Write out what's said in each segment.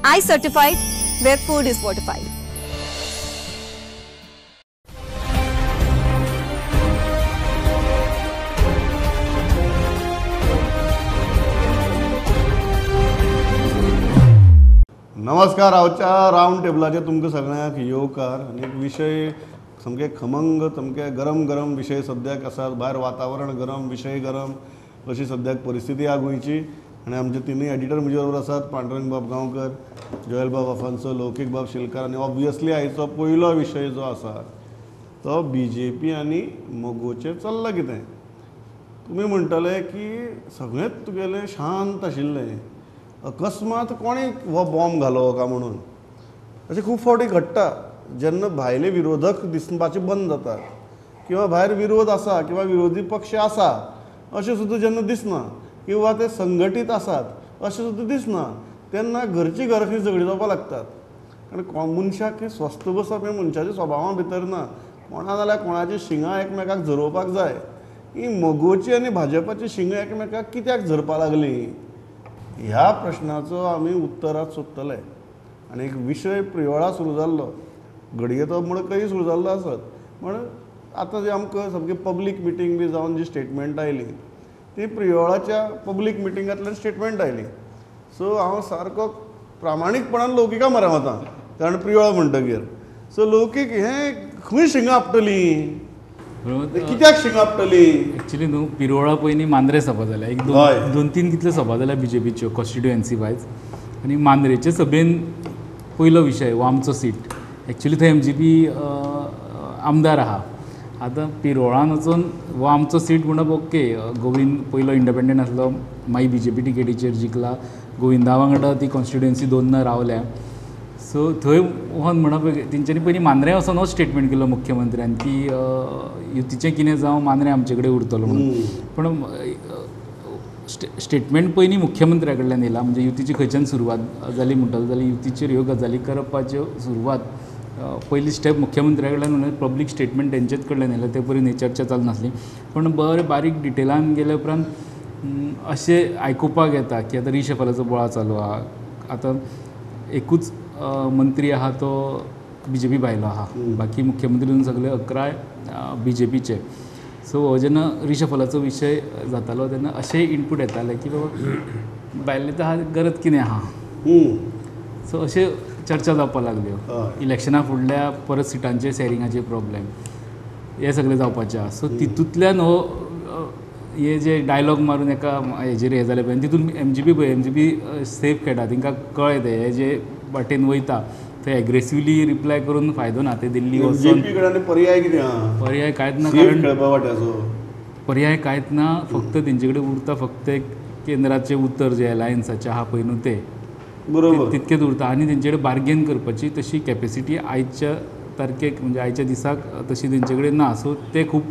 I certified, where food is fortified. नमस्कार. आमच्या round टेबलाचेर तुमकां सगळ्यांक येवकार. आनी एक विशय सामके खमंग, सामके गरम गरम विशय सद्याक आसा. भायर वातावरण गरम, विशय गरम अशी सद्याक परिस्थिती आहा गोंयची. आनी आमचे तिनूय एडिटर म्हजे बरोबर आसात, पांडुरंग बाब गांवकर, जोएल बाब आफान्सो, लौकीक बाब शिलकार. आनी ऑब्वियसली आयचो पयलो विशय जो आसा तो बी जे पी आनी मगोचेर चल्लां कितें. तुमी म्हणटले की सगळेंच तुगेलें शांत आशिल्लें, अकस्मात कोणें हो बॉम्ब घालो काय म्हणून. अशें खूब फावटी घडटा जेन्ना भायले विरोधक दिसपाचे बंद जातात किंवा भायर विरोध आसा किंवा विरोधी पक्ष आसा अशें सुद्दां जेन्ना दिसना किंवा ते संघटीत आसात अशें सुद्दां दिसना तेन्ना घरची घरां खंय झगडी जावपाक लागतात. कारण मनशाक स्वस्थ बसप हें मनशाच्या स्वभावा भितर ना. कोणा जाल्यार कोणाची शिंगां एकमेकाक झरोवपाक जाय. ही मगोची आनी भाजपाची शिंगां एकमेकाक कित्याक झरपाक लागली ह्या प्रश्नाचो आमी उत्तरात सोदतले. आनी एक विशय प्रियोळा सुरू जाल्लो, घडये तो मडकय सुरू जाल्लो आसत, पूण आतां जे आमकां सामकी पब्लीक मिटींग बी जावन जी स्टेटमेंट आयली ती प्रियोळाच्या पब्लीक मिटिंगांतल्यान स्टेटमेंट आयली. सो हांव सारको प्रामाणीकपणान लौकिका मरा वता, कारण प्रियोळा म्हणटगीर सो लौकीक हें खंय शिंगां आपटली, कित्याक शिंगां आपटली? एक्चुअली न्हू पिरोळा पयलीं मांद्रे सभा जाल्या, एक दोन तीन कितल्यो सभा जाल्या बीजेपीच्यो कॉन्स्टिट्युएन्सी वायज. आनी मांद्रेचे सभेन पयलो विशय हो आमचो सीट. एक्चुअली थंय एमजीपी आमदार आहा. आतां पिरोळान वचून हो आमचो सीट म्हणप ओके, गोविंद पयलो इंडिपेंडंट आसलो, मागीर बीजेपी टिकेटीचेर जिखला, गोविंदा वांगडा ती कॉन्स्टिट्युएन्सी दोनदा रावल्या. सो थंय वचून म्हणप तेंच्यांनी पयलीं मांद्रे वचोन हो स्टेटमेंट केलो मुख्यमंत्र्यान की युतीचें कितें जावं मांद्रे आमचे कडेन उरतलो म्हणून. पूण स्टेटमेंट पयलीं मुख्यमंत्र्या कडल्यान येयला, म्हणजे युतीची खंयच्यान सुरवात जाली म्हणटलो जाल्यार युतीचेर ह्यो गजाली करपाच्यो सुरवात पयली स्टेप मुख्यमंत्र्या कडल्यान, म्हणल्यार पब्लीक स्टेटमेंट तेंचेच कडल्यान येयला. ते परेन ही चर्चा चालू नासली. पूण बरें बारीक डिटेलान गेल्या उपरांत अशें आयकुपाक येता की आतां रिशफलाचो बोळा चालू आहा. आतां एकूच मंत्री आहा तो बीजेपी भायलो आहा, बाकी मुख्यमंत्री सगळे 11 बीजेपीचे. सो हो जेन्ना रिशफलाचो विशय जातालो तेन्ना अशें इनपूट येताले की बाबा भायले तर गरज कितें आहा. सो अशें चर्चा जावपाक लागल्यो. इलेक्शना फुडल्या परत सिटांचे शेरिंगाचे प्रॉब्लेम हे सगळे जावपाचे आहा. सो तितूंतल्यान हो हे जे डायलॉग मारून एका हेजेर हें जालें पळय, तितून एमजीपी पळय, एमजीपी सेफ खेळटा, तांकां कळ्ळें तें हे जे वाटेन वयता थंय एग्रेसिवली रिप्लाय करून फायदो ना. ते दिल्ली वचून पर्याय कितें आहा, पर्याय कांयच ना, कारण पर्याय कांयच ना. फक्त तेंचे कडेन उरता फक्त एक केंद्राचें उतर जें अलायन्साचें आहा पळय न्हू तें बरोबर तितकेंच उरता. आनी तेंचे कडेन बार्गेन करपाची तशी कॅपेसिटी आयच्या तारखेक म्हणजे आयच्या दिसाक तशी तेंचे कडेन ना. सो ते खूब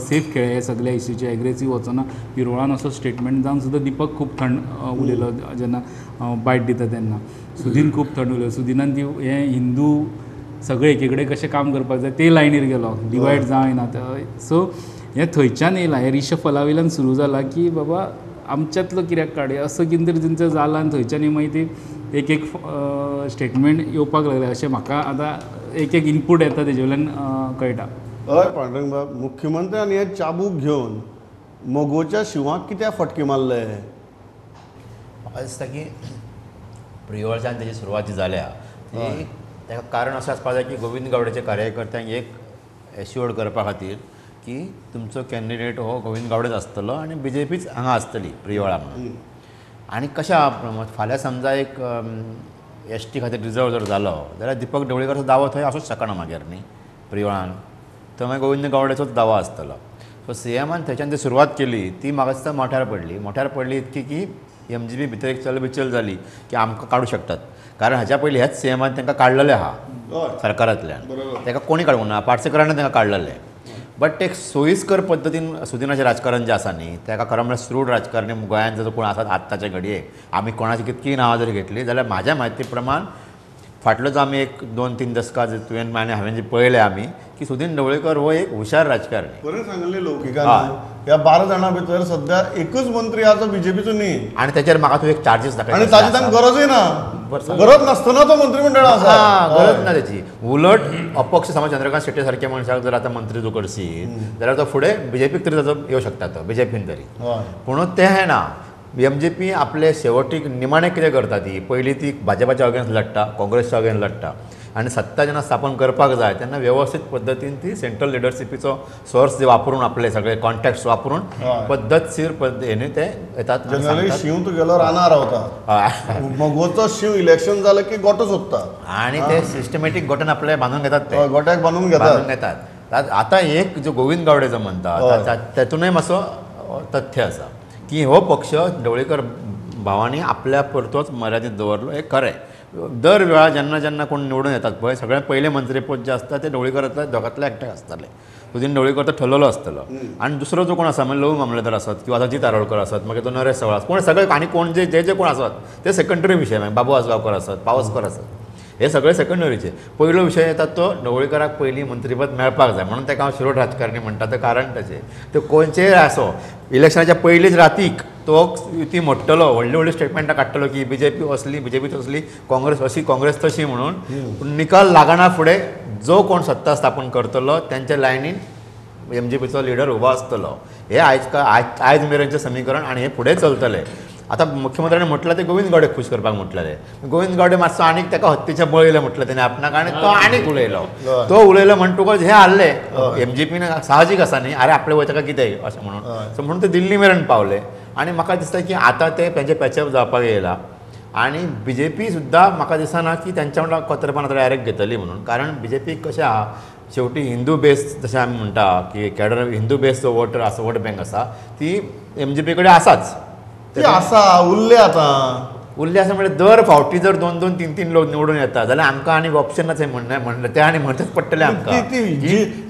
सेफ खेळ्ळे हे सगल्या इश्यूचे, एग्रेसीव वचना. पिरोळान असो स्टेटमेंट जावन सुद्दां दीपक खूब थंड उलयलो जेन्ना बायट दिता तेन्ना, सुदीन खूब थंड उलयलो. सुदिनान ती हें हिंदू सगळे एके कडेन कशें काम करपाक जाय ते लायनीर गेलो, डिवायड जायना. सो हें थंयच्यान येयलां, हें रिशफला वयल्यान सुरू जालां की बाबा आमच्यांतलो कित्याक काडया असो कितें तरी तेंचो जाला. आनी थंयच्यान मागीर ती एक एक स्टेटमेंट येवपाक लागलें अशें म्हाका आतां एक एक इनपूट येता तेजे वयल्यान कळटा. हय पांडुरंग बाब, मुख्यमंत्र्यान हे चाबूक घेवन मगोच्या शिंवाक कित्याक फटके मारले? म्हाका दिसता की प्रियोळच्यान तेजी सुरवात जी जाल्या ती ताका कारण अशें आसपाक जाय की गोविंद गावडेच्या कार्यकर्त्यांक एक एश्योर्ड करपा खातीर की तुमचो कॅन्डिडेट हो गोविंद गावडेच आसतलो आनी बीजेपीच हांगा आसतली प्रियोळा म्हणून. आनी कशें फाल्यां समजा एक एस टी खातीर रिजर्व जर जालो जाल्यार दीपक ढवळीकराचो दावो थंय आसूंक शकना मागीर न्ही प्रियोळान, थंय मागीर गोविंद गावडेचोच दावो आसतलो. सो सीएमान थंयच्यान ती सुरवात केली ती म्हाका दिसता मोठ्यार पडली. मोठ्यार पडली इतकी की एमजीपी भितर एक चलबिचल जाली की आमकां काडूं शकतात, कारण हाच्या पयलीं ह्याच सीएमान तांकां काडलेलें आहा सरकारांतल्यान, ताका कोणी काडूंक ना, पार्सेकरान तांकां काडलेलें. बट एक सोयीस्कर पद्दतीन सुदिनाचें राजकारण जें आसा न्ही ताका खरें म्हळ्यार सुरूड राजकारणी गोंयांत जर कोण आसात आत्ताच्या घडयेक, आमी कोणाची कितकीय नांवां जर घेतली जाल्यार म्हाज्या म्हायती प्रमाण फाटलो जो आमी एक 2-3 दसकां जे तुवें आनी हांवें जे पळयलें आमी की सुदीन ढवळीकर हो एक हुशार राजकारणी. बरें सांगलें लौकिकान, ह्या 12 जाणां भितर सद्या एकूच मंत्री आसा बीजेपीचो न्ही, आनी तेचेर म्हाका तूं एक चार्जीस दाखय, आनी ताची तांकां गरजूय ना. गरज नासतना तो मंत्रीमंडळात आसा, गरज ना त्याची. उलट अपक्ष समज चंद्रकांत शेट्ये सारख्या मनशाक जर आतां मंत्री तूं करशीत जाल्यार तो फुडें बीजेपीक तरी ताजो येवं शकता तो बीजेपीन तरी. पूण तें ना, एम जे पी आपले शेवटीक निमाणें कितें करता ती पयलीं ती भाजपाच्या अगेन्स्ट लडटा, काँग्रेसच्या अगेन्स्ट लडटा आनी सत्ता जेन्ना स्थापन करपाक जाय तेन्ना वेवस्थीत पद्दतीन ती सेंट्रल लिडरशिपीचो सोर्स वापरून आपले सगळे कॉन्टॅक्ट्स वापरून पद्दतशीर पद्दतीन ते येतात. जनरली शींव तुगेलो रानार रावता, मगोचो शींव इलेक्शन जालें की गोटो सोदता आनी ते सिस्टमॅटीक गोट्यान आपले बांदून घेतात, ते गोट्याक बांदून घेतात. आतां एक जो गोविंद गावडे जो म्हणटा तेतूनय मातसो तथ्य आसा की हो पक्ष ढवळीकर भावांनी आपल्या पुरतोच मर्यादीत दवरलो हें खरें. दर वेळा जेन्ना जेन्ना कोण निवडून येतात पळय सगळ्यात पयले मंत्रीपद जे आसता ते ढवळीकरांतल्या दोगांतल्या एकट्याक आसताले, सुदीन ढवळीकर तो ठरलेलो आसतलो आनी दुसरो जो कोण आसा म्हणजे लवू मामलेदार आसत किंवा अजित आरोलकर आसत, मागीर तो नरेश सवळ आसत, कोण सगळे आनी कोण जे जे जे कोण आसत ते सेकंडरी विशय, मागीर बाबू आजगांवकर आसत, पावसकर आसत, हे सगळे सेकंडरीचे. पयलो विशय येतात तो ढवळीकराक पयलीं मंत्रीपद मेळपाक जाय म्हणून ताका हांव शिरोड राजकारणी म्हणटा. तें कारण ताचें ते खंयचेय आसो इलेक्शनाच्या पयलींच रातीक तो ती मोडटलो, व्हडली व्हडली स्टेटमेंटां काडटलो की बीजेपी असली, बीजेपी तसली, काँग्रेस अशी, काँग्रेस तशी म्हणून. पूण निकाल लागना फुडें जो कोण सत्ता स्थापन करतलो तेंच्या लायनीन एम जे पीचो लिडर उबो आसतलो. हे आयज आयज मेरेनचें समीकरण आनी हें फुडें चलतलें. आतां मुख्यमंत्र्यांनी म्हटलां तें गोविंद गावडे खूश करपाक म्हटलेलें, गोविंद गावडे मातसो आनीक ताका हत्तीचें बळ येयलें म्हटलें तेणें आपणाक आनी तो आनीक उलयलो, तो उलयलो म्हणटकच हें हारलें एम जे पीन. साहजीक आसा न्ही, आरे आपले वयता काय कितें अशें म्हणून. सो म्हणून ते दिल्ली मेरेन पावले आनी म्हाका दिसता की आतां ते तेंचे पॅचअप जावपाक येयला आनी बी जे पी सुद्दां म्हाका दिसना की तेंच्या वांगडा कोतरपण आतां डायरेक्ट घेतली म्हणून. कारण बी जे पी कशें आहा शेवटी हिंदू बेस जशें आमी म्हणटा की कॅडर हिंदू बेस जो वोटर आसा, वोट बँक आसा ती एम जे पी कडेन आसाच, ती आसा उरले आतां उरले आसा. म्हणल्यार दर फावटी जर दोन दोन तीन तीन लोक निवडून येता जाल्यार आमकां आनी ऑप्शन नाच म्हणलें तें आनी म्हणचेंच पडटलें आमकां.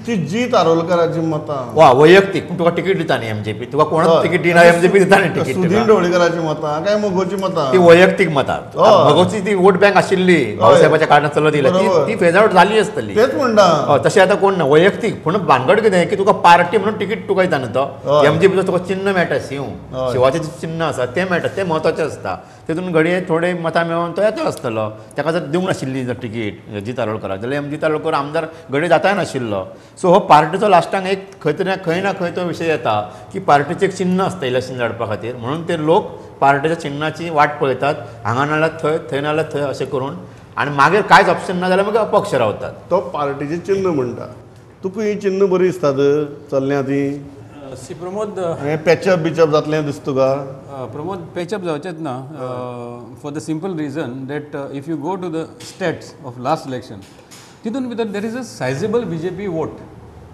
ती जीत आरोलकराची मतां वा वैयक्तीक, पूण तुका तिकीट दिता न्ही एम जे पी, तुका कोणूच तिकीट दिना, एम जे पी दिता न्ही तिकीट. सुदीन ढवळीकराची मतां काय मगोची मतां, ती वैयक्तीक मतां. मगोची ती वोट बँक आशिल्ली भाऊसाहेबाच्या कारणान चलत येयल्या ती फेज आवट जाली आसतली, तेच म्हणटा. तशें आतां कोण ना वैयक्तीक, पूण भानगड कितें की तुका पार्टी म्हणून तिकीट तुका दिता न्ही तो एम जे पीचो तुका चिन्न मेळटा, शिंव शिवाचें चिन्न आसा तें मेळटा, तें म्हत्वाचें आसता. तेतून घडये थोडे मतां मेळोवन तो येता आसतलो. ताका जर दिवंक नाशिल्ली जर तिकीट अजीत आरोलकराक जाल्यार एम जीत आरोलकर आमदार घडये जाताय नाशिल्लो. सो हो पार्टीचो लास्टाक एक खंय तरी खंय ना खंय तो विशय येता की पार्टीचें एक चिन्न आसता इलेक्शन लडपा खातीर, म्हणून ते लोक पार्टीच्या चिन्नाची वाट पळयतात, हांगा नाल्यार थंय, थंय नाल्यार थंय अशें करून, आनी मागीर कांयच ऑप्शन ना जाल्यार मागीर अपक्ष रावतात. तो पार्टीचें चिन्न म्हणटा, तुका ही चिन्न बरी दिसतात चल्ल्या ती सी प्रमोद, हें पॅचअप बिचप जातलें दिसता तुका? प्रमोद, पॅचअप जावचेंच ना for the simple reason that if you go to the states of last election तितून भितर there is a sizeable B J P vote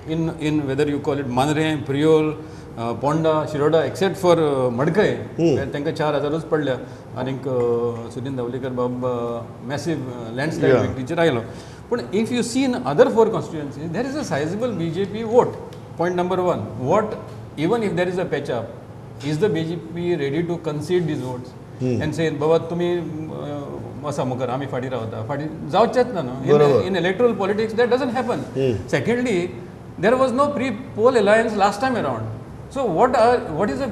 in in whether you call it Mandrem, Priol, Ponda, Shiroda, except for Madkai तांकां 4000च पडल्या आनीक सुदीन धावलीकर बाब मॅसीव landslide विक्ट्रीचेर आयलो. पूण if you see in other 4 constituencies there is a sizeable B J P vote. Point number 1, what even if there is a patch up, is the BJP ready to concede these votes and say बाबा तुम्ही असा मुखार आमी फाटीं रावता, फाटीं जावचेंच ना न्हू. In electoral politics that doesn't happen. Secondly, there was no pre poll alliance last time around. So what is the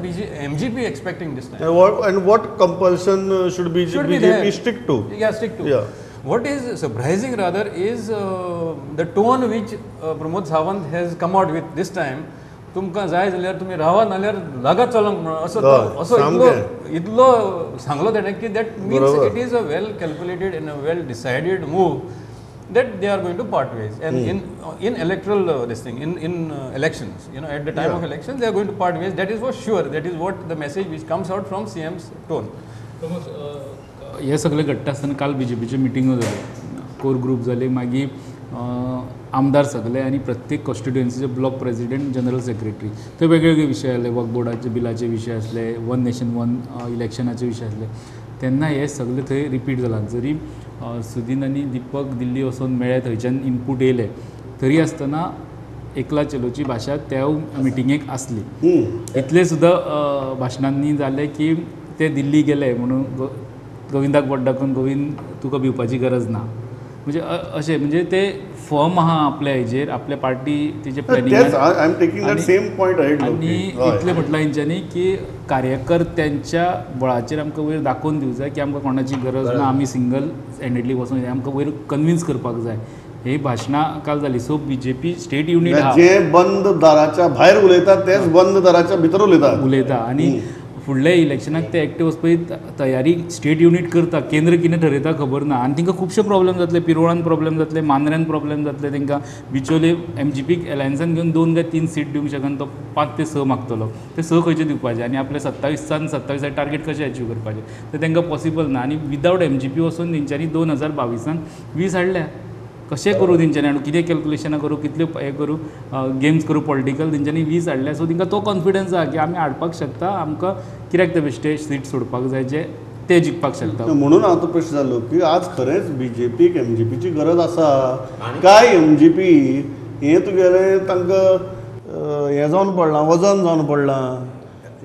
MGP expecting this time? And what compulsion should BJP stick to? Yeah, stick to. Yeah. What is surprising rather is the tone which Pramod Sawant has come out with this time. तुमकां जाय जाल्यार तुमी रावा नाल्यार लागात चलोंक म्हणून असो असो इतलो इतलो सांगलो तेणें की that means it is a well calculated and a well decided move that they are going to part ways. And in electoral this thing, in elections, you know, at the time of elections they are going to part ways. That is for sure. That is what the message which comes out from CM's tone. हे सगळें घडटा आसतना काल B J पीच्यो मिटिंगो जाल्यो, कोर group जाले, मागीर आमदार सगळे आनी प्रत्येक कॉन्स्टिट्युएन्सीचे ब्लॉक प्रेसिडेंट, जनरल सेक्रेटरी, ते वेगवेगळे विशय आसले, वक्फ बोर्डाचे बिलाचे विशय आसले, वन नेशन वन इलेक्शनाचे विशय आसले. तेन्ना हे सगळे थंय रिपीट जाला. जरी सुदीन आनी दीपक दिल्ली वचोन मेळ्ळे, थंयच्यान इनपूट येयले, तरी आसतना एकला चलोची भाशा त्या मिटिंगेक आसली. इतले सुद्दां भाशणांनी जालें की ते दिल्ली गेले म्हणून गोविंदाक बोट दाखोवन गोविंद तुका भिवपाची गरज ना, म्हणजे अशें म्हणजे ते फर्म आहा आपल्या हेजेर आपल्या पार्टी तेजे planning. I am taking that same point ahead. आनी इतलें म्हटलां हेंच्यांनी की कार्यकर्त्यांच्या बळाचेर आमकां वयर दाखोवन दिवंक जाय की आमकां कोणाची गरज ना, आमी सिंगल हँडेडली वचूंक जाय, आमकां वयर कन्विन्स करपाक जाय. ही भाशणां काल जाली. So B J P state unit आहा जे बंद दाराच्या भायर उलयतात तेच बंद दाराच्या भितर उलयता आनी फुडल्या इलेक्शनाक ते एक्टिव वचपाची तयारी स्टेट युनीट करता. केंद्र कितें ठरयता खबर ना आनी तांकां खुबशे प्रॉब्लेम जातले. पिरोळान प्रॉब्लेम जातले, मांद्र्यान प्रॉब्लेम जातले. तांकां बिचोले एम जी पीक एलायन्सान घेवन 2 काय 3 सीट दिवंक शकना, तो 5 ते 6 मागतलो. ते 6 खंयचे दिवपाचे आनी आपले 27 27 टार्गेट कशें अचीव करपाचें ते तांकां पॉसिबल ना. आनी विदावट एम जी पी वचून तेंच्यांनी 2022 20 हाडल्या. कशें करूं तेंच्यांनी आनी कितें कॅल्कुलेशनां करूं, कितल्यो हें करूं, गेम्स करूं पॉलिटिकल, तेंच्यांनी 20 हाडल्या. सो तांकां तो कॉन्फिडन्स आहा की आमी हाडपाक शकता, आमकां कित्याक ते बेश्टे सीट सोडपाक जाय जे ते जिखपाक शकता. म्हणून हांव तो प्रश्न जालो की आज खरेंच बी जे पीक एम जी पीची गरज आसा काय? एम जी पी हें तुगेलें तांकां हें जावन पडलां, वजन जावन पडलां.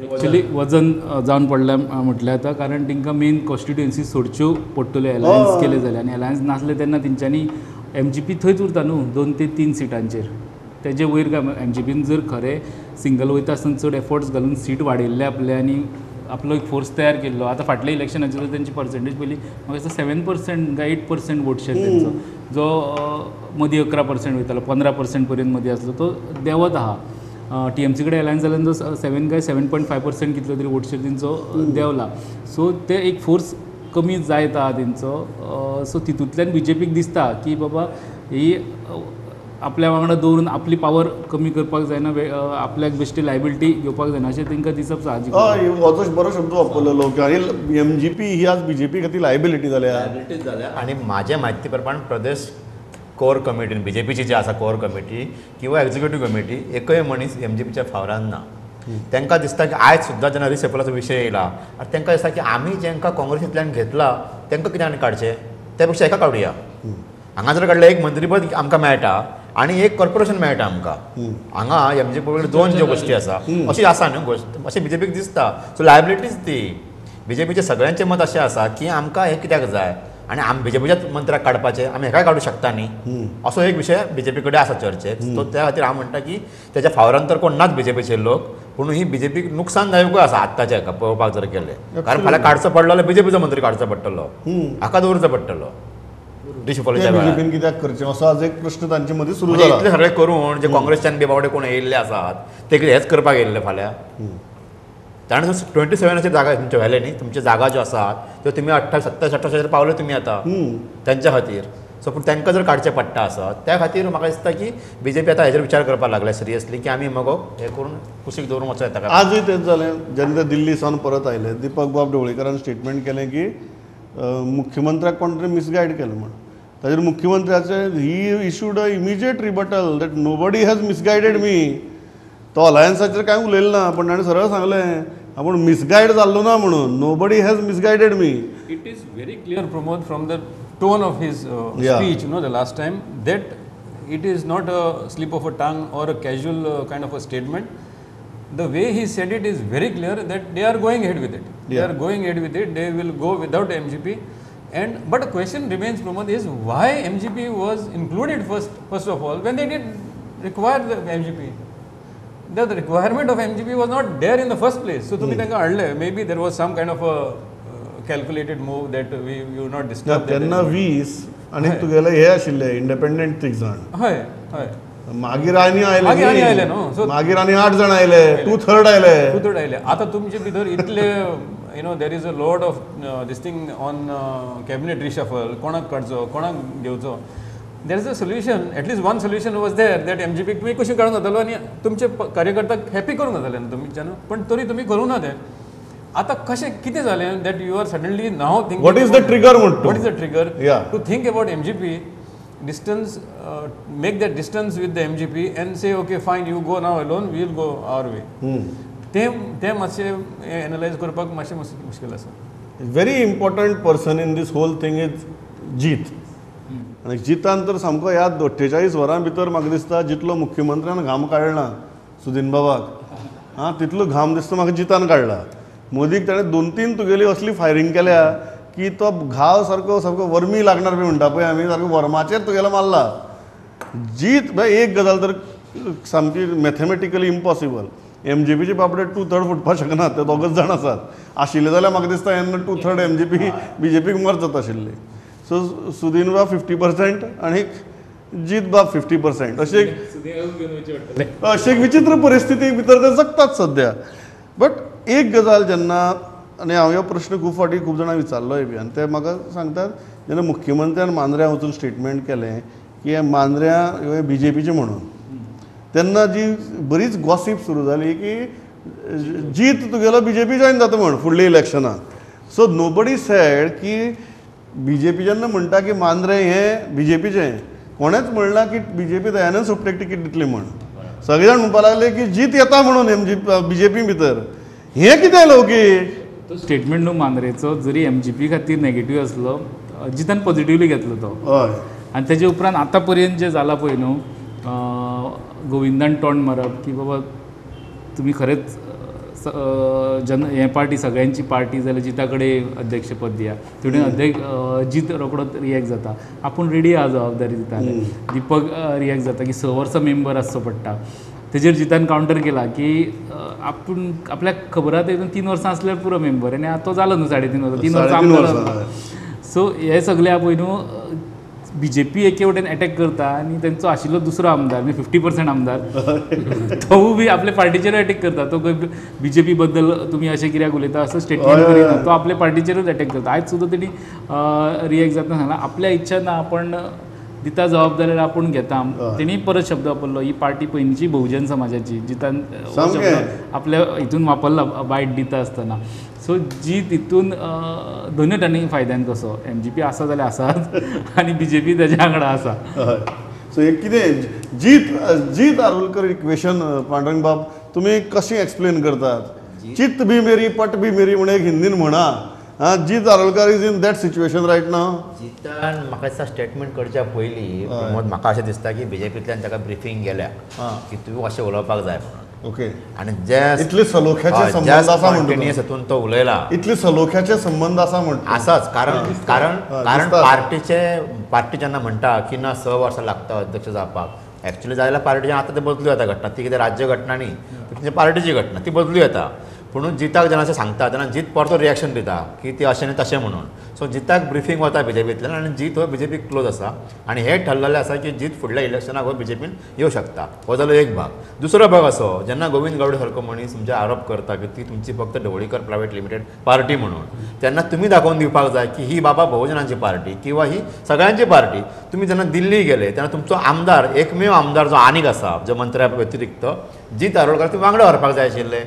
एक्चुअली वजन जावन पडलें म्हटल्यार जाता, कारण तांकां मेन कॉन्स्टिट्युएन्सी सोडच्यो पडटल्यो एलायन्स केले जाल्यार. आनी एलायन्स नासले तेन्ना तेंच्यांनी एम जी पी थंयच उरता न्हू 2 ते 3 सिटांचेर. तेजे वयर काय एम जी पीन जर खरें सिंगल वयता आसतना चड एफर्ट्स घालून सीट वाडयल्ले आपले आनी आपलो एक फोर्स तयार केल्लो. आतां फाटल्या इलेक्शनाचेर जर तेंची पर्संटेज पयली म्हाका दिसता 7% काय 8% वोट शेअर तेंचो, जो मदीं 11% वयतालो, 15% पर्यंत मदीं आसलो तो देंवत आहा. टी एम सी कडेन एलायन्स जाल्यान तो 7 काय 7.5% कितलो तरी वोट शेअर तेंचो देंवला. सो ते एक फोर्स कमी जायत आहा तेंचो. सो तितूंतल्यान बी जे पीक दिसता की बाबा ही आपल्या वांगडा दवरून आपली पावर कमी करपाक जायना, आपल्याक बेश्टी लायबिलिटी घेवपाक जायना अशें तांकां दिसप साहजीक. हय, हो बरो शब्द वापरलेलो की आनी एम जी पी ही आज बी जे पी खातीर लायबिलिटी जाल्या. लायबिलिटी जाल्या. आनी म्हाज्या म्हायती प्रमाण प्रदेश कोर कमिटी बी जे पीची जी आसा कोर कमिटी किंवा एक्झिक्युटीव कमिटी एकय मनीस एम जी पीच्या फावरान ना. तांकां दिसता की आयज सुद्दां जेन्ना रिशफलाचो विशय येयला आनी तांकां दिसता की आमी जेंकां काँग्रेसींतल्यान घेतला तांकां कित्याक आनी काडचें, त्या पेक्षा हेका काडुया. हांगा जर काडलें एक मंत्रीपद आमकां मेळटा आनी एक कॉर्पोरेशन मेळटा आमकां. हांगा एम जी पी कडेन 2 ज्यो गोश्टी आसा अशी आसा न्हू गोश्ट, अशें बी जे पीक दिसता. सो लायबिलिटीज ती बी जे पीचें सगळ्यांचें मत अशें आसा की आमकां हें कित्याक जाय आनी आमी बी जे पीच्याच मंत्र्याक काडपाचें, आमी हेकाय काडूं शकता न्ही, असो एक विशय बी जे पी कडेन आसा चर्चेक. सो त्या खातीर हांव म्हणटा की तेच्या फावरान तर कोण नाच बी जे पीचे लोक, पूण ही बी जे पीक नुकसानदायकूय आसा आत्ताच्या हेका पळोवपाक जर गेलें, कारण फाल्यां काडचो पडलो जाल्यार बी जे पीचो मंत्री काडचो पडटलो, हाका दवरचो पडटलो रिशफलाच्या वेळार. बी जे पीन कित्याक करचें असो आज एक प्रश्न तांचे मदीं सुरू जाला. इतलें सगळें करून जे काँग्रेसच्यान बी बावडे कोण येयल्ले आसात ते कितें हेंच करपाक येयल्ले फाल्यां. ताणें 27 जागा तुमच्यो व्हेले न्ही, तुमच्यो जागा ज्यो आसात त्यो तुमी 28 27 28 पावले तुमी आतां तेंच्या खातीर. सो पूण तांकां जर काडचें पडटा आसत त्या खातीर म्हाका दिसता की बी जे पी आतां हेजेर विचार करपाक लागल्या सिरियसली की आमी मगो हें करून कुशीक दवरून वचों येता. आजूय तेंच जालें, जेन्ना ते दिल्ली सावन परत आयले दीपक बाब ढवळीकरान स्टेटमेंट केलें की मुख्यमंत्र्याक कोण तरी मिसगायड केलें म्हूण. ताजेर मुख्यमंत्र्याचे he issued a immediate rebuttal that nobody has misguided me. तो अलायन्साचेर कांय उलयलें ना, पण ताणें सरळ सांगलें आपूण मिसगायड जाल्लो ना म्हणून, nobody has misguided me. It is very clear Pramod from the tone of his speech, you know, the last time, that it is not a slip of a tongue or a casual kind of a statement. The way he said it is very clear that they are going ahead with it. They are going ahead with it. They will go without MGP. And but the question remains, Pramod, is why MGP was included first of all when they didn't require the MGP. The requirement of MGP was not there in the first place. So tumi tanka hadle, maybe there was some kind of a calculated move that we you not disturb. तेन्ना 20 आनी तुगेले हे आशिल्ले independent 3 जाण. हय हय. मागीर आनी आयले, मागीर आनी आयले न्हू, सो मागीर आनी 8 जाण आयले, 2/3 आयले, 2/3 आयले. आतां तुमचे भितर इतले you know there is a lot of this thing on cabinet reshuffle, कोणाक काडचो कोणाक घेवचो. There is a solution, at least one solution was there that MGP तुमी कशी काडूंक जातालो आनी तुमचे कार्यकर्त्याक हॅपी करूंक जाताले न्हू तुमच्यान, पण तरी तुमी करूं ना तें. आतां कशें कितें जालें that you are suddenly now think what is the trigger म्हणटा, what is the trigger to think about MGP distance, make that distance with the MGP and say okay fine you go now alone, we will go our way. ते मातशें analyse करपाक मातशें मुश्कील आसा. Very important person in this whole thing is Jeet. आनी जितान तर सामको ह्या 48 वरां भितर म्हाका दिसता जितलो मुख्यमंत्र्यान घाम काडला सुदीन बाबाक, आं, तितलो घाम दिसता म्हाका जितान काडला. मोदीक ताणें 2-3 तुगेली असली फायरींग केल्या की तो घाव सारको सामको वर्मी लागणार बी म्हणटा पळय आमी, सारको वर्माचेर तुगेलो मारला. जीत एक गजाल तर सामकी मॅथमॅटिकली इम्पॉसिबल, एमजीपीचे बाबडे 2/3 फुटपाक शकना, ते दोगच जाण आसात. आशिल्ले जाल्यार म्हाका दिसता हेन्ना 2/3 एमजीपी बीजेपीक मर्ज जाता आशिल्ले. सो सुदीन बाब 50% आनी जीत बाब 50%, अशी एक अशी एक विचित्र परिस्थिती भितर ते जगतात सद्या. बट एक गजाल जेन्ना, आनी हांव हो प्रश्न खूब फावटी खूब जाणां विचारलोय बी, आनी ते म्हाका सांगतात जेन्ना मुख्यमंत्र्यान मांद्र्यां वचून स्टेटमेंट केलें की हे मांद्र्यां हे बीजेपीचें म्हणून, तेन्ना जी बरीच गॉसीप सुरू जाली की जीत तुगेलो बीजेपी जॉयन जाता म्हण फुडल्या इलेक्शनाक. सो नोबडी सॅड की बीजेपी जेन्ना म्हणटा की मांद्रें हें बीजेपीचें, कोणेंच म्हणलां की बीजेपी दयानंद सोपटेक तिकीट दितली म्हण. सगळे जाण म्हणपाक लागले की जीत येता म्हणून एमजी बीजेपी भितर. हें कितें लौकीक तो स्टेटमेंट न्हू मांद्रेचो, जरी एमजीपी खातीर नेगेटीव आसलो, जितान पॉझिटिवली घेतलो तो. हय. आनी तेजे उपरांत आतां पर्यंत जें जालां पळय न्हू, गोविंदान तोंड मारप की बाबा तुमी खरेंच जन हें पार्टी सगळ्यांची पार्टी जाल्यार जिता कडेन अध्यक्षपद दिया, तेवटेन अध्यक्ष जीत रोकडोच रिएक्ट जाता, आपूण रेडी आहा जबाबदारी दिता. दीपक रिएक्ट जाता की 6 वर्सां मेंबर आसचो पडटा. तेजेर जितान कावंटर केला की आपूण आपल्याक खबर आहा तेतून 3 वर्सां आसल्यार पुरो मेंबर, आनी आतां तो जालो न्हू 3.5 वर्सां, 3 वर्सां आमदार. सो हे सगळे आहा पळय न्हू, बीजेपी एके वटेन एटॅक करता आनी तेंचो आशिल्लो दुसरो आमदार म्हणजे 50% आमदार तोवूय बी आपले पार्टीचेरूय एटॅक करता. तो बीजेपी बद्दल तुमी अशें कित्याक उलयता असो स्टेटमेंट करिना, तो आपले पार्टीचेरूच एटॅक करता. आयज सुद्दां तेणी रिएक्ट जातना सांगला आपल्या इच्छा ना, आपण दिता जबाबदारी आपूण घेता. तेणी परत शब्द वापरलो ही पार्टी पयलींची बहुजन समाजाची, जितान आपल्या हितून वापरला बायट दिता आसतना. सो जी तितून दोनूय तांणी फायद्यान कसो एमजीपी आसा जाल्यार आसात आनी बीजेपी तेज्या वांगडा आसा. सो एक कितें जीत जीत आरोलकर इक्वेशन पांडुरंग बाब तुमी कशें एक्सप्लेन करतात? चित भी मेरी पट भी मेरी म्हण एक हिंदीन म्हणा. Jeet Arolkar is in that situation right now. जितान म्हाका दिसता स्टेटमेंट करच्या पयलीं प्रमोद म्हाका अशें दिसता की बीजेपींतल्यान ताका ब्रिफींग गेल्या की तूं अशें उलोवपाक जाय म्हणून. ओके. आनी जे इतले सलोख्याचे संबंद आसा म्हणटा हितून तो उलयला, इतले सलोख्याचे संबंद आसा म्हणटा आसाच. कारण कारण कारण पार्टीचे पार्टी जेन्ना म्हणटा की ना 6 वर्सां लागता अध्यक्ष जावपाक, एक्चुअली जाल्यार पार्टीचे आतां ते बदलू येता घटना, ती कितें राज्य घटना न्ही, ती पार्टीची घटना, ती बदलू येता. पूण जिताक जेन्ना अशें सांगता तेन्ना जीत परतो रिएक्शन दिता की ती अशें न्ही तशें म्हणून. सो जिताक ब्रिफींग वता बीजेपींतल्यान आनी जीत हो बीजेपीक क्लोज आसा आनी हें ठरलेलें आसा की जीत फुडल्या इलेक्शनाक हो बीजेपीन येवं शकता. हो जालो एक भाग. दुसरो भाग असो जेन्ना गोविंद गावडे सारको मनीस तुमचे आरोप करता की ती तुमची फक्त ढवळीकर प्रायवेट लिमिटेड पार्टी म्हणून, तेन्ना तुमी दाखोवन दिवपाक जाय की ही बाबा बहुजनांची पार्टी किंवा ही सगळ्यांची पार्टी. तुमी जेन्ना दिल्ली गेले तेन्ना तुमचो आमदार एकमेव आमदार जो आनीक आसा जो मंत्र्या व्यतिरिक्त जीत आरोलकर तुमी वांगडा व्हरपाक जाय आशिल्ले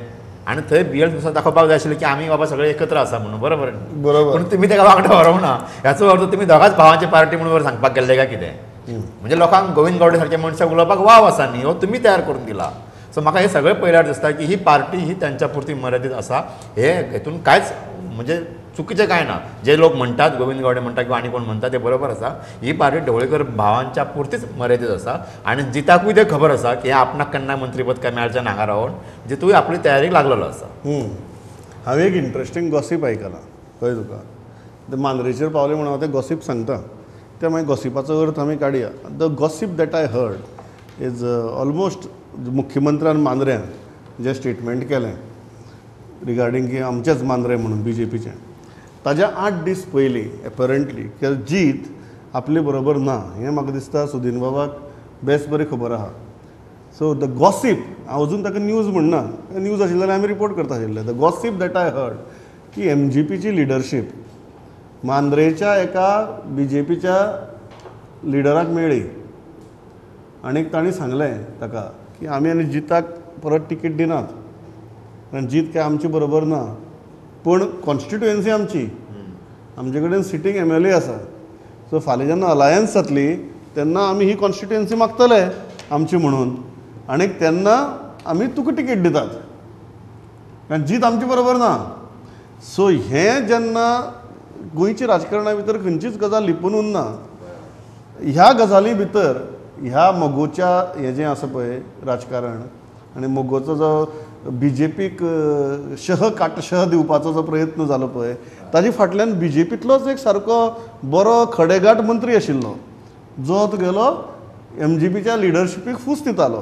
आनी थंय बीएल दाखोवपाक जाय आशिल्लें की आमी बाबा सगळे एकत्र आसा म्हणून. बरोबर बरोबर. पूण तुमी ताका वांगडा व्हरूंक ना, हाचो अर्थ तुमी दोगांच भावांची पार्टी म्हणून सांगपाक गेल्ले काय कितें? म्हणजे लोकांक गोविंद गावडे सारक्या मनशाक उलोवपाक वाव आसा न्ही, हो तुमी तयार करून दिला. सो म्हाका हें सगळें पळयल्यार दिसता की ही पार्टी ही तांच्या पुरती मर्यादीत आसा. हे हेतून कांयच म्हणजे चुकीचें कांय ना. जे लोक म्हणटात गोविंद गावडे म्हणटा किंवा आनी कोण म्हणटा ते बरोबर आसा. ही पार्टी ढवळीकर भावांच्या पुरतीच मर्यादीत आसा आनी जिताकूय तें खबर आसा की आपणाक केन्ना मंत्रीपद काय मेळचें ना हांगा रावन, जितूय आपली तयारीक लागलेलो आसा. हांवें एक इंट्रस्टींग गॉसीप आयकलां, कळ्ळें तुका? ते मांद्रेचेर पावले म्हणून हांव तें गॉसीप सांगता, त्या मागीर गॉसिपाचो अर्थ आमी काडया. The gossip that I heard is almost मुख्यमंत्र्यान मांद्र्यान जें स्टेटमेंट केलें रिगार्डींग की आमचेच मांद्रे म्हणून बीजेपीचें, ताज्या 8 दीस पयलीं एपरंटली की जीत आपले बरोबर ना हें म्हाका दिसता सुदीन बाबाक बेस बरी खबर आहा. सो the gossip, हांव अजून ताका न्यूज म्हणना, न्यूज आशिल्ले जाल्यार आमी रिपोर्ट करता आशिल्ले. The gossip that I heard की एमजीपीची लिडरशीप मांद्रेच्या एका बीजेपीच्या लिडराक मेळ्ळी आनी तांणी सांगलें ताका की आमी आनी जिताक परत तिकीट दिनात कारण जीत काय आमचे बरोबर ना, पूण कॉन्स्टिट्युएन्सी आमची, आमचे कडेन सिटींग MLA आसा, सो फाल्यां जेन्ना अलायन्स जातली तेन्ना आमी ही कॉन्स्टिट्युएन्सी मागतले आमची म्हणून आनी तेन्ना आमी तुका तिकीट दितात कारण जीत आमचे बरोबर ना. सो हें जेन्ना गोंयच्या राजकारणा भितर खंयचीच गजाल लिपून उरना, ह्या गजाली भितर ह्या मगोच्या हें जें आसा पळय राजकारण आनी मगोचो जो बी जे पीक शह काटशह दिवपाचो जो प्रयत्न जालो पळय ताजे फाटल्यान बी जे पींतलोच एक सारको बरो खडेगांठ मंत्री आशिल्लो जो तुगेलो एम जी पीच्या लिडरशिपीक फूस दितालो.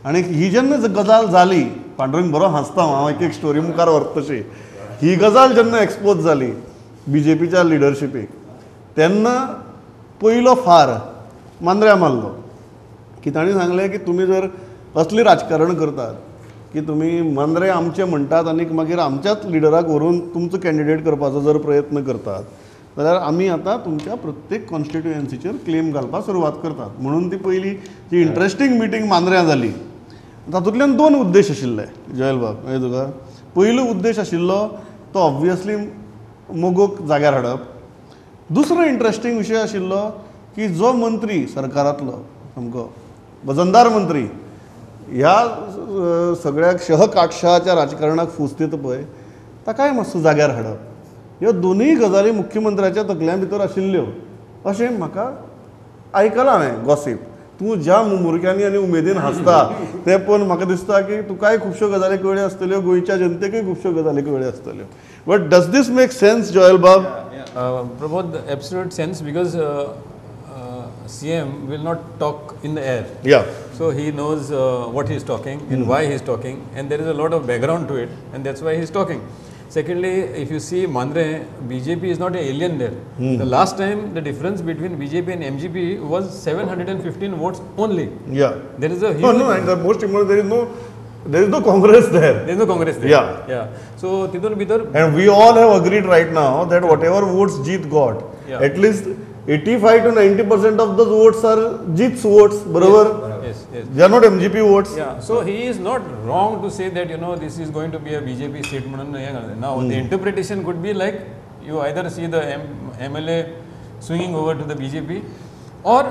आनी ही जेन्ना गजाल जाली, पांडुरंग बरो हांसता हांव एक एक स्टोरी मुखार व्हरता तशी, ही गजाल जेन्ना एक्सपोज जाली बी जे पीच्या लिडरशिपीक तेन्ना पयलो फार मांद्र्या मारलो की तांणी सांगलें की तुमी जर असली राजकारण करतात की तुमी मांद्रे आमचे म्हणटात आनी मागीर आमच्याच लिडराक व्हरून तुमचो कॅन्डिडेट करपाचो जर प्रयत्न करतात जाल्यार आमी आतां तुमच्या प्रत्येक कॉन्स्टिट्युएन्सीचेर क्लेम घालपाक सुरवात करतात. म्हणून ती पयली जी इंट्रस्टींग मिटींग मांद्र्यां जाली तातूंतल्यान दोन उद्देश आशिल्ले जॉयल बाब मागीर तुका. पयलो उद्देश आशिल्लो तो ऑब्वियसली मगोक जाग्यार हाडप. दुसरो इंट्रस्टींग विशय आशिल्लो की जो मंत्री सरकारांतलो सामको वजनदार मंत्री ह्या सगळ्या शह काटशहाच्या राजकारणाक फूस दिता पळय ताकाय मातसो जाग्यार हाडप. ह्यो दोनूय गजाली मुख्यमंत्र्याच्या तकल्या भितर आशिल्ल्यो अशें म्हाका आयकलां हांवें गॉसीप. तूं ज्या मुमुरक्यांनी आनी उमेदीन हांसता तें पळोवन म्हाका दिसता की तुकाय खुबश्यो गजाली कळ्ळ्यो आसतल्यो, गोंयच्या जनतेकूय खुबश्यो गजाली कळ्ळ्यो आसतल्यो. But does this make sense Joel Babu? Prabodh, absolute sense because CM will not talk in the air. Yeah. So he knows what he is talking and why he is talking, and there is a lot of background to it, and that's why he is talking. Secondly, if you see Mandre, BJP is not an alien there. The last time the difference between BJP and MGP was 715 votes only. Yeah. There is a huge... No, and the most important, there is no Congress there. There is no Congress there. Yeah. Yeah. So, titun bhitar... And we all have agreed right now that whatever votes Jeet got, yeah, at least 85 to 90% of those votes are Jeet's votes, barabar? Yes, yes. They are not MGP votes. Yeah. So he is not wrong to say that, you know, this is going to be a BJP statement. Now the interpretation could be like you either see the MLA swinging over to the BJP or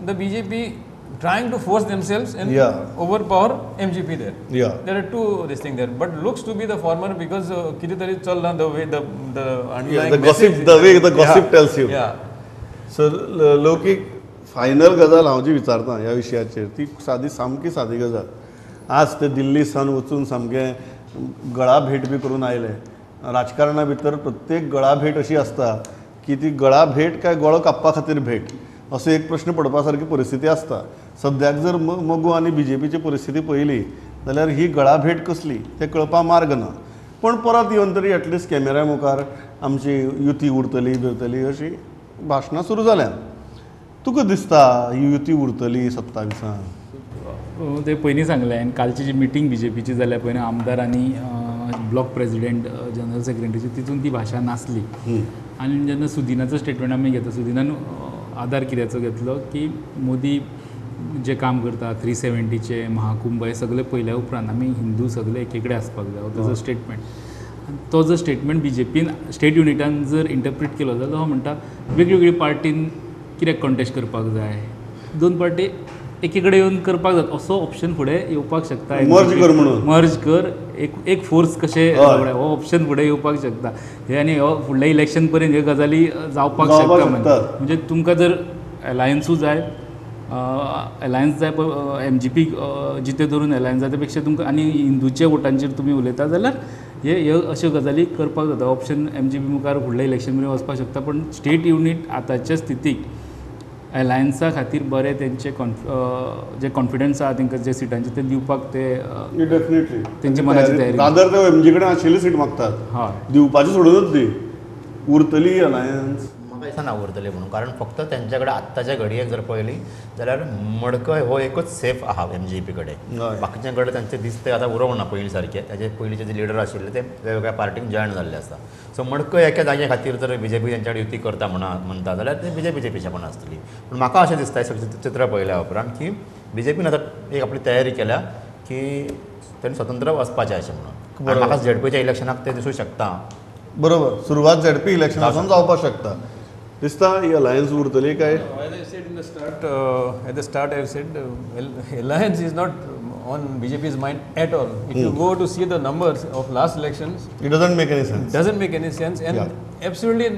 the BJP trying to force themselves and overpower MGP there. Yeah. There are two this thing there, but looks to be the former because the way the underlying the gossip, the way the gossip tells you. Yeah. So Laukik final गजाल हांव जी विचारता ह्या विशयाचेर ती सादी सामकी सादी गजाल. आज ते दिल्ली सावन वचून सामकें गळा भेट बी करून आयले. राजकारणा भितर प्रत्येक गळा भेट अशी आसता की ती गळा भेट काय गळो कापपा खातीर भेट असो एक प्रश्न पडपा सारकी परिस्थिती आसता. सद्याक जर मगो आनी बी जे पीची परिस्थिती पळयली जाल्यार ही गळा भेट कसली तें कळपा मार्ग ना. पण परत येवन तरी एटलिस्ट कॅमेऱ्या मुखार आमची युती उरतली बिरतली अशी भाशणां सुरू जाल्यात. तुका दिसता ही युती उरतली 27 ते पयलीं सांगलें आनी कालची जी मिटींग बी जे पीची जाल्या पळय आमदार आनी ब्लॉक प्रेजिडेंट जनरल सेक्रेटरीची तितून ती भाशा नासली. आनी जेन्ना सुदिनाचो स्टेटमेंट आमी घेता, सुदिनान आदार कित्याचो घेतलो की मोदी जे काम करता 370चे महाकुंभ हे सगळे पळयल्या उपरांत आमी हिंदू सगळे एके कडेन आसपाक जाय, ताजो स्टेटमेंट. तो जर स्टेटमेंट बी जे पीन स्टेट युनिटान जर इंटरप्रीट केलो जाल्यार हो म्हणटा वेगवेगळी पार्टीन कित्याक कॉन्टेस्ट करपाक जाय, दोन पार्टी एके कडेन येवन करपाक जाय असो ऑप्शन फुडें येवपाक शकता. मर्ज कर म्हणून, मर्ज कर, एक एक फोर्स कशें हो ऑप्शन फुडें येवपाक शकता. हे आनी हो फुडल्या इलेक्शन पर्यंत ह्यो गजाली जावपाक शकता. म्हणजे तुमकां जर एलायन्सूय जाय, एलायन्स जाय, एम जी पी जिते धरून एलायन्स जाय, त्या पेक्षा तुमकां आनी हिंदूच्या वोटांचेर तुमी उलयता जाल्यार हे ह्यो अश्यो गजाली करपाक जाता. ऑप्शन एम जी पी मुखार फुडल्या इलेक्शन मेरेन वचपाक शकता. पण स्टेट युनीट आतांच्या स्थितीक एलायन्सा खातीर बरें तेंचे जे कॉन्फिडन्स आहा तेंकां जे सिटांचे ते दिवपाक ते डेफिनेटली तेंची मनाची तयारी. रादर ते एम जी कडेन आशिल्ली सीट मागतात, हय, दिवपाची सोडूनच दी. उरतली अलायन्स म्हाका दिसना उरतली म्हणून, कारण फक्त तेंच्या कडेन आत्ताच्या घडयेक जर पळयली जाल्यार मडकय हो एकूच सेफ आहा एम जी पी कडेन. बाकीच्या कडेन तांचे दिसते आतां उरोवंक ना पयलीं सारकें. ताजे पयलींचे जे लिडर आशिल्ले ते वेगवेगळ्या पार्टीन जॉयन जाल्ले आसता. सो मडकय एका जागे खातीर जर बी जे पी तेंच्या कडेन युती करता म्हणटा जाल्यार ते बी जे पीचे पिशेपणां आसतली. पूण म्हाका अशें दिसता सगळें चित्र पळयल्या उपरांत की बी जे पीन आतां एक आपली तयारी केल्या की तांणी स्वतंत्र वचपाचें अशें म्हणून. म्हाका झेड पीच्या इलेक्शनाक तें दिसूं शकता. बरोबर, सुरवात झेड पी इलेक्शनासून जावपाक शकता. दिसता ही अलायन्स उरतली काय? As I said in the start, at the start I have said alliance is not on BJP's mind at all. If you go to see the numbers of last elections, it doesn't make any sense. Doesn't make any sense and absolutely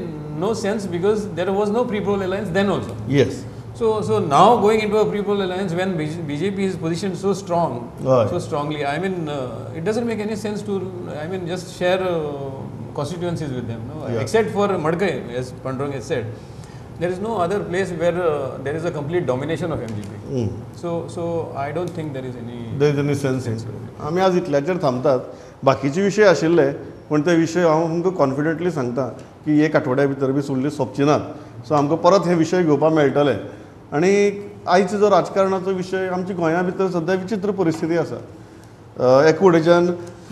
no sense because there was no pre-poll alliance then also. Yes. So now going into a pre-poll alliance when BJP is positioned so strong, so strongly, I mean, it doesn't make any sense to, I mean, just share constituencies with them, no? Yeah. Except for Madkai, as Pandurang has said, there is no other place where there is a complete domination of MGP. So I don't think there is any... There is any sense in it. आमी आज इतल्याचेर थांबतात. बाकीचे विशय आशिल्ले पूण ते विशय हांव तुमकां कॉन्फिडंटली सांगता की एक आठवड्या भितर बी सोडली सोंपची नात. सो आमकां परत हे विशय घेवपाक मेळटले. आनी आयचो जो राजकारणाचो विशय आमच्या गोंया भितर सद्या विचित्र परिस्थिती आसा. एक वटेच्यान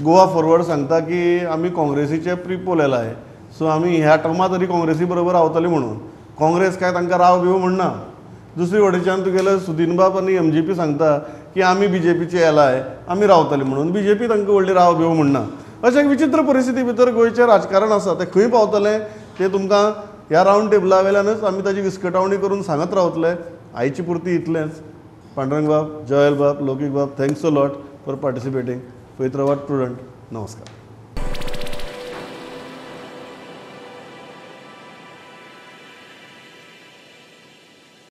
गोवा फॉरवर्ड सांगता की आमी काँग्रेसीचे प्रिपोल येलाय, सो आमी ह्या टर्मा तरी काँग्रेसी बरोबर रावतले म्हणून. काँग्रेस काय तांकां राव बिव म्हणना. दुसरी वटेच्यान तुगेले सुदीनबाब आनी एमजीपी सांगता की आमी बीजेपीचे येलाय, आमी रावतले म्हणून. बीजेपी तांकां व्हडली राव बिव म्हणना. अशें एक विचित्र परिस्थिती भितर गोंयचें राजकारण आसा. तें खंय पावतलें तें तुमकां ह्या रावंड टेबला वेल्यानच आमी ताजी विस्कटावणी करून सांगत रावतले. आयची पुरती इतलेंच. पांडुरंग बाब, जॉयल बाब, लौकीक बाब, thanks a lot for participating. पळयत रावात प्रुडंट. नमस्कार.